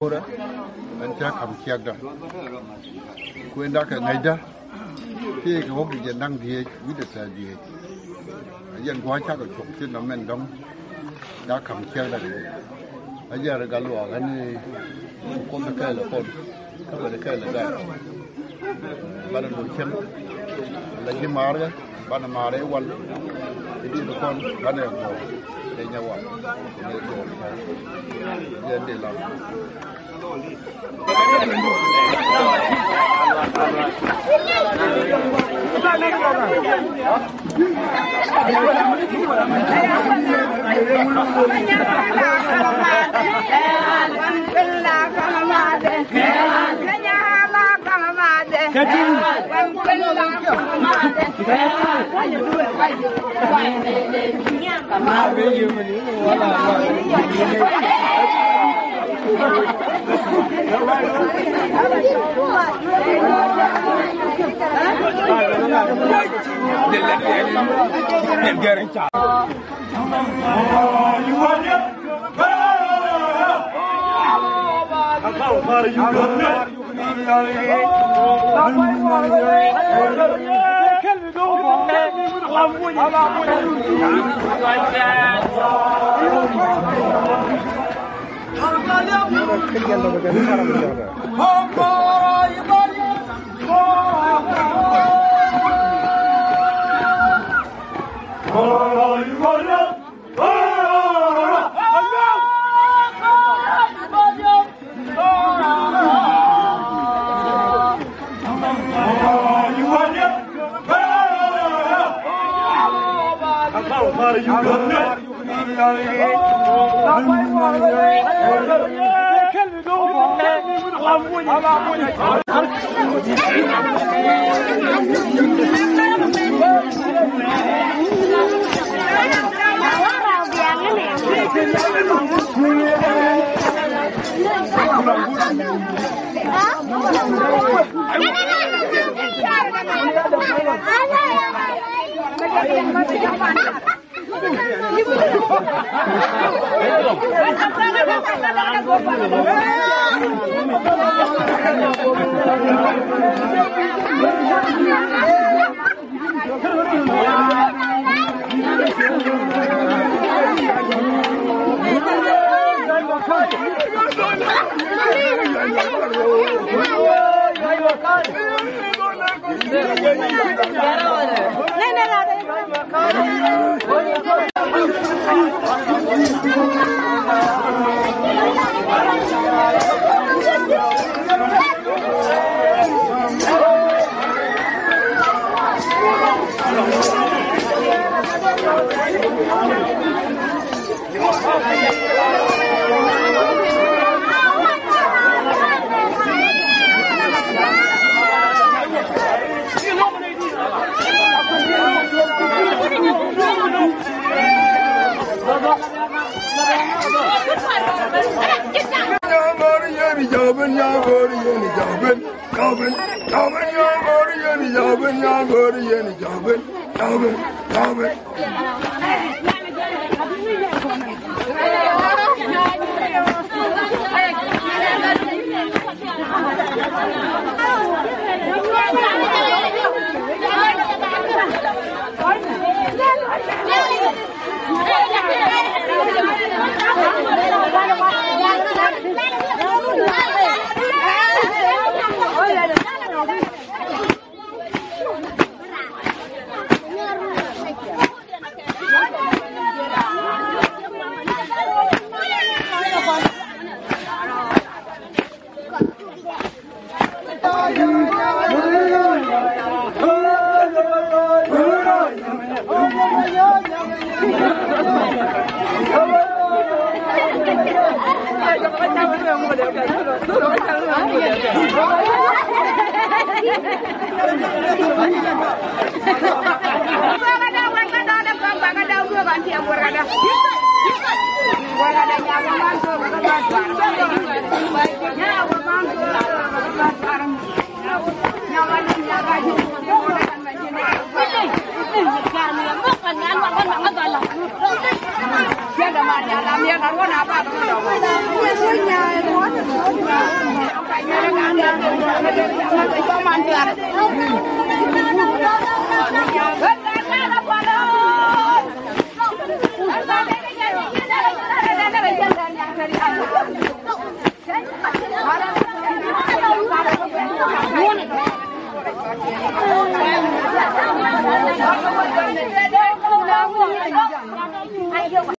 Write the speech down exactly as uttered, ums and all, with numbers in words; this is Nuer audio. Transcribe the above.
Ɣöö ɛn cä ka̱m ciɛkdä. Kuënda kɛ ŋäcdä. Tëëkɛ ɣɔ̱k ti jɛ naŋ dhieec wi̱cdɛ thɛɛr dhieec. A yɛn gua̱a̱c cakɛ cuɔ̱ŋ ci nɔmɛn dɔ̱ŋ. Ca ka̱m ciɛkdä kɛ jɛ. A jɛ rɛ gal luaak ɛn i̱ kuoth kɛɛl ɛ kɔn. Kä bɛ rɛ kɛɛl ɛ gɛr. Banɛ lo̱c cäŋ la ji̱ maarkɛ, banɛ maarɛ i̱ wal. I̱ di̱t kɔn banɛ gɔɔk kɛ nyɛ wal. Kɛ jɔɔk kɛ jɛ dee la.